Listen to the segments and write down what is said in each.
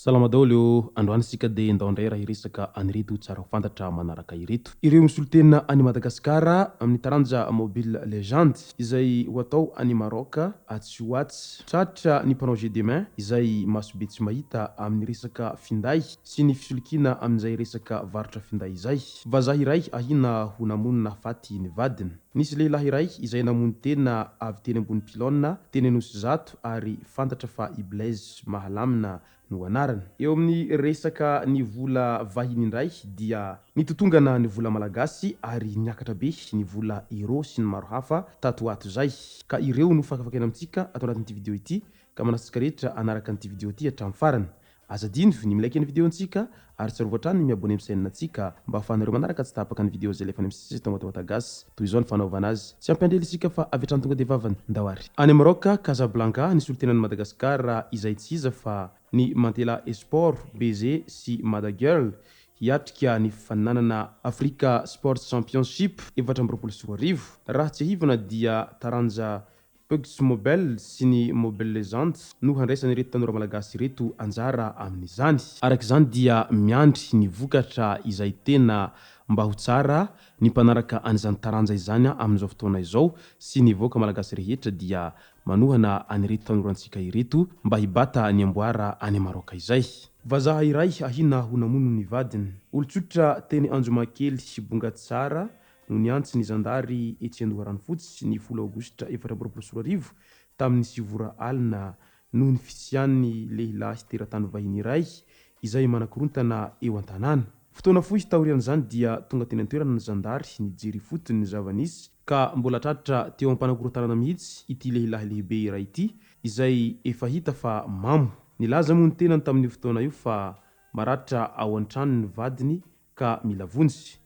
Salama daholo ô! Androany isika dia ndao indray raha hiresaka an'ireto tsara ho fantatra manaraka ireto. Ireo misolo tena an'i Madagasikara amin'ny taranja Mobile Legend izay ho atao any Maroc atsy ho atsy. Tratra ny mpanao jeu de main izay masobe tsy mahita amin'ny resaka finday sy ny fisolokiana amin'izay resaka varotra finday izay. Vazaha iray ahiana ho namono nahafaty ny vadiny. Nisy lehilahy iray izay namono tena avy teny ambony pylone teny Anosizato ary fantatra fa i Blaise Mahalamina no anarany. Eo amin'ny resaka ny vola vahiny indray dia nitotongana ny vola malagasy ary niakatra be ny vola euro sy ny maro hafa tato ho ato izay. Ka ireo no fakafakaina amintsika ato anatin'ity video ity ka manasa antsika rehetra hanaraka an'ity video ity hatramin'ny farany. Aza adino ny mi-like ny video-ntsika ary tsarovy hatrany ny mi-abonner amin'ny chaîne-ntsika mba ahafahanareo manaraka tsy tapaka ny video izay alefan'ny MCC eto Motawata Gasy. Toy izao ny fanaovana azy. Tsy hampiandrela isika fa avy hatrany tonga dia vavany. Ndao ary. Any Maroc, Casablanca, ny solontenan'i Madagasikara izay tsy iza fa ny Mantela Esport, BG sy Mada Girl hiatrika ny fifaninanana Africa Sports Championship 2024. Raha tsiahivina dia taranja Pugs Mobile sy ny Mobile Legends no handraisan'ireto tanora malagasy ireto anjara amin'izany. Araka izany dia miandry ny vokatra izay tena mba ho tsara ny mpanaraka an'izany taranja izany amin'izao fotoana izao sy ny vahoaka malagasy rehetra dia manohana an'ireto tanorantsika ireto mba hibata ny amboara any Maroc izay. Vazaha iray ahiana ho namono ny vadiny. Olon-tsotra teny Anjomakely Bongatsara no niantso ny zandary etsy Andoharanofotsy ny folo aogositra 2024 tamin'ny sivy ora alina noho ny fisian'ny lehilahy teratany vahiny iray izay manakorontana eo an-tanàna. Fotoana fohy taorian'izany dia tonga teny an-toerana ny zandary nijery ifotony ny zava-nisy ka mbola tratra teo am-panakorontanana mihitsy ity lehilahy lehibe iray ity izay efa hita fa mamo. Nilaza moa ny tenany tamin'io fotoana io fa maratra ao an-trano ny vadiny ka mila vonjy.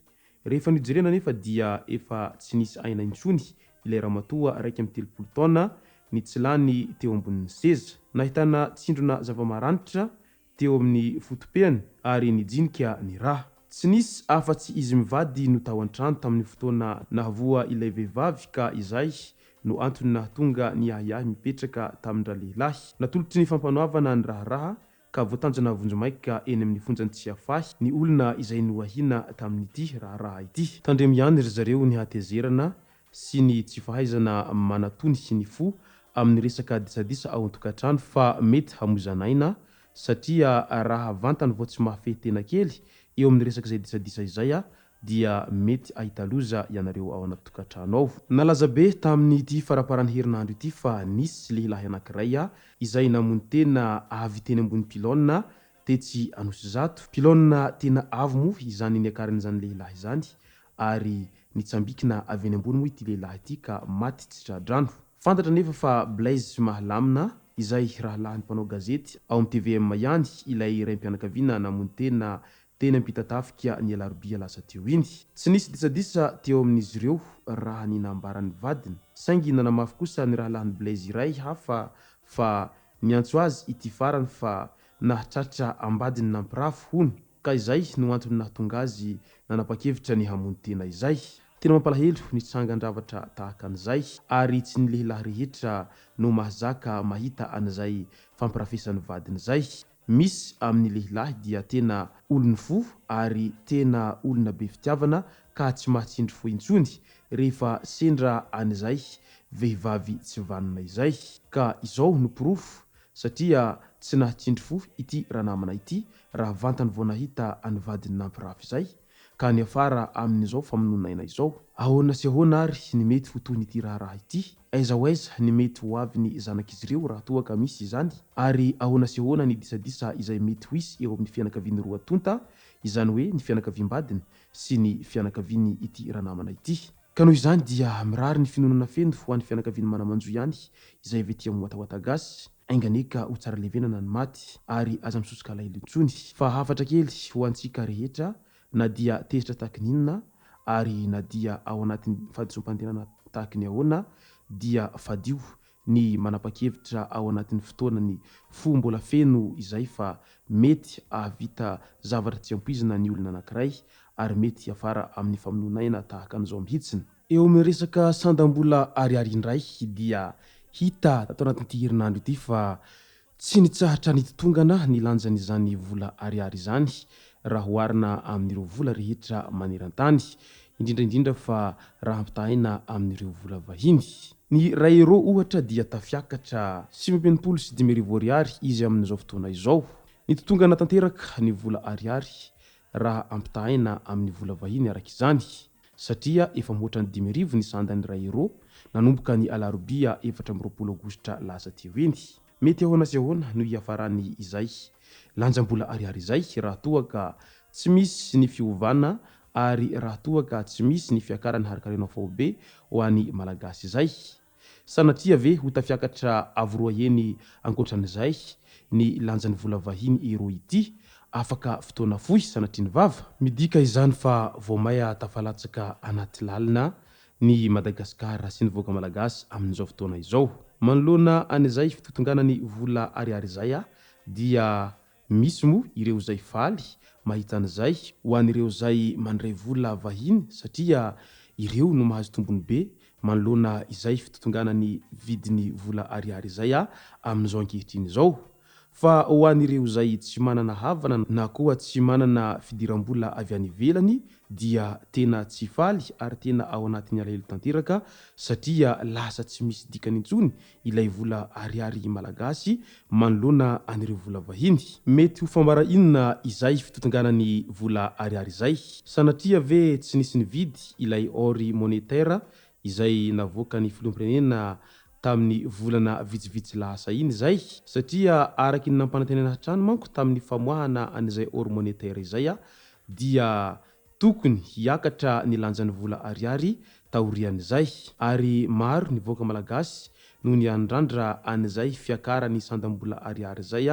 Rehefa nojerena anefa dia efa tsy nisy aina intsony ilay ramatoa 31 taona nitsilany teo ambonin'ny seza. Nahitana tsindrona zava-maranitra teo amin'ny foto-pehany ary nijinika ny rà. Tsy nisy afa-tsy izy mivady no tao an-trano tamin'ny fotoana nahavoa ilay vehivavy ka izay no antony nahatonga ny ahiahy mipetraka tamin-dralehilahy. Natolotry ny fampanoavana ny raharaha ka voatanjona vonjimaika eny amin'ny fonjan'i Tsiafahy ny olona izay noahiana tamin'ity raharaha ity. Tandremo ihany ry zareo ny hatezerana sy ny tsy fahaizana manatony ny fo amin'ny resaka disadisa ao an-tokantrano fa mety hamoizan'aina satria raha vantany vao tsy mahafehy tena kely eo amin'ny resaka izay disadisa izay dia mety ahita loza ianareo ao anaty tokantrano ao. Nalaza be tamin'ity faramparan'ny herinandro ity fa nisy lehilahy anankiray izay namono tena avy teny ambony pylône tetsy Anosizato. Pylône tena avo moa izany niakaran'izany lehilahy izany ary nitsambikina avy eny ambony moa ity lehilahy ity ka maty tsy tra-drano. Fantatra anefa fa Blaise Mahalamina izay rahalahin'ny mpanao gazety ao amin'ny tvm ihany ilay raim-pianakaviana namono tena teny Ampitatafika ny alarobia lasa teo iny. Tsy nisy disadisa teo amin'izy ireo raha ny nambaran'ny vadiny, saingy nanamafy kosa ny rahalahin'i Blaise iray hafa fa niantso azy ity farany fa nahatratra ambadiny nampirafy, hono, ka izay no antony nahatonga azy nanapa-kevitra ny hamono tena izay. Tena mampalahelo ny trangan-javatra tahaka an'izay ary tsy ny lehilahy rehetra no mahazaka mahita an'izay fampirafesan'ny vadiny izay. Misy amin'ny lehilahy dia tena olon'ny fo ary tena olona be fitiavana ka tsy mahatsindry fo intsony rehefa sendra an'izay vehivavy tsy vanona izay. Ka izao no porofo satria tsy nahatsindry fo ity ranamana ity raha vantany vao nahita an'ny vadiny nampirafy izay ka niafara amin'izao famonoana aina izao. Ahoana sy ahoana ary ny mety ho tohin'ity raharaha ity? Aiza ho aiza ny mety ho avin'ny zanak'izy ireo raha toa ka misy izany? Ary ahoana sy ahoana ny disadisa izay mety ho hisy eo amin'ny fianakavian'ny roa tonta, izany hoe ny fianakaviam-badiny sy ny fianakaviany ity ranamana ity? Ka noho izany dia mirary ny fiononana feno ho an'ny fianakavian'ny mana-manjo ihany izay avy aty amin'ny Watawata Gasy. Enga anie ka ho tsara levenana ny maty ary aza misosoka alahelo intsony. Fa hafatra kely ho antsika rehetra na dia tezitra tahaky ny inona ary na dia ao anatin'ny fahadisoam-panantenana tahaky ny ahoana dia fadio ny manapa-kevitra ao anatin'ny fotoana ny fo mbola feno izay fa mety ahavita zavatra tsy ampoizina ny olona anankiray ary mety hiafara amin'ny famonoana aina tahaka an'izao mihitsiny. Eo amin'ny resaka sandam-bola ariary indray dia hita tato anatin'ity herinandro ity fa tsy nitsahatra nitotongana ny lanjan'izany vola ariary izany raha oharina amin'ireo vola rehetra maneran-tany, indrindra indrindra fa raha ampitahaina amin'ireo vola vahiny. Ny iray euro ohatra dia tafiakatra 55 ariary izy amin'izao fotoana izao. Nitotongana tanteraka ny vola ariary raha ampitahaina amin'ny vola vahiny araka izany, satria efa mihoatra ny 5000 ny sandan'ny iray euro nanomboka ny alarobia 24 aogositra lasa teo iny. Mety ahoana sy ahoana no hiafarany izay lanjam-bola ariary izay raha toa ka tsy misy ny fiovana ary raha toa ka tsy misy ny fiakaran'ny harinkarena faobe ho an'ny Malagasy izay? Sanatria ve ho tafiakatra avo roa heny ankoatran'izay ny lanjan'ny vola vahiny euro ity afaka fotoana fohy sanatria ny vava? Midika izany fa vao maia tafalatsaka anaty lalina ny Madagasikara sy ny vahoaka Malagasy amin'izao fotoana izao. Manoloana an'izay fitotonganan'ny vola ariary izay dia misy moa ireo izay faly mahita an'izay ho an'ireo izay mandray vola vahiny satria ireo no mahazo tombony be manoloana izay fitotonganan'ny vidin'ny vola ariary izay amin'izao ankehitriny izao. Fa ho an'ireo izay tsy manana havana na koa tsy manana fidiram-bola avy any ivelany dia tena tsy faly ary tena ao anatin'ny alahelo tanteraka satria lasa tsy misy dikany intsony ilay vola ariary malagasy manoloana an'ireo vola vahiny. Mety ho fambara inona izay fitotonganan'ny vola ariary izay? Sanatria ve tsy nisy nividy ilay or monétaire izay navoakan'ny filoham-pirenena tamin'ny volana vitsivitsy lasa iny izay? Satria araky ny nampanantenaina hatrany manko tamin'ny famoahana an'izay or monétaire izay dia tokony hiakatra ny lanjan'ny vola ariary taorian'izay. Ary maro ny vahoaka malagasy no niandrandra an'izay fiakaran'ny sandam-bola ariary izay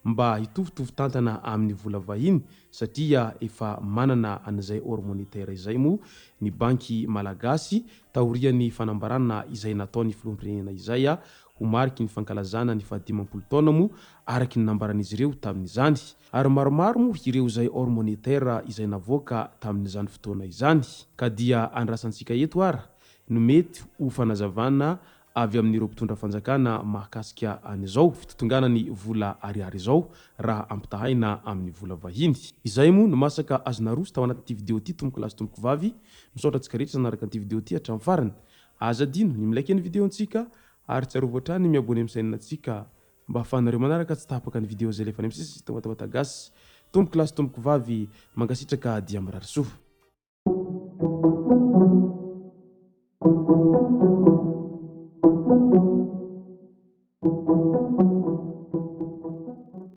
mba hitovitovy tantana amin'ny vola vahiny satria efa manana an'izay or monétaire izay moa ny banky malagasy taorian'ny fanambarana izay nataon'ny filoham-pirenena izay ho mariky ny fankalazana ny fahadimampolo taona moa araky ny nambaran'izy ireo tamin'izany. Ary maromaro moa ireo izay or monétaire izay navoaka tamin'izany fotoana izany. Ka dia andrasantsika eto ara no mety ho fanazavana avy amin'ireo mpitondra fanjakana mahakasika an'izao fitotonganan'ny vola ariary izao raha ampitahaina amin'ny vola vahiny. Izay moa no masaka azo naroso tao anatin'ity video ity tompoko lahy sy tompoko vavy. Misaotra antsika rehetra nanaraka an'ity video ity hatramin'ny farany. Aza adino ny mi-like ny video-ntsika ary tsarovy hatrany ny mi-abonner amin'ny chaîne-ntsika mba ahafahanareo manaraka tsy tapaka ny video izay alefa any amin'ny sisy Tamatavata Gasy. Tompoko lahy sy tompoko vavy, mankasitraka dia mirary soa.